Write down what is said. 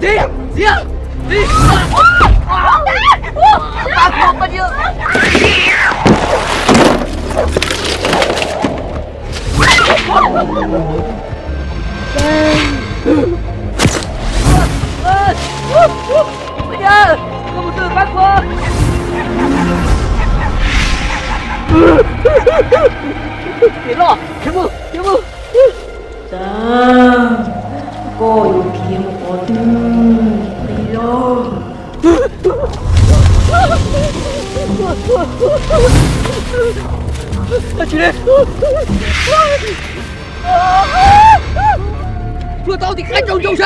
Txiv, txiv, txiv. Koj mus twg pab kuv? Khiav los, khiav mus, khiav mus. Tag, koj yuav khiav mus qhov twg li los? Tsis, tshuav tau tim qab tsaus ntsov sab.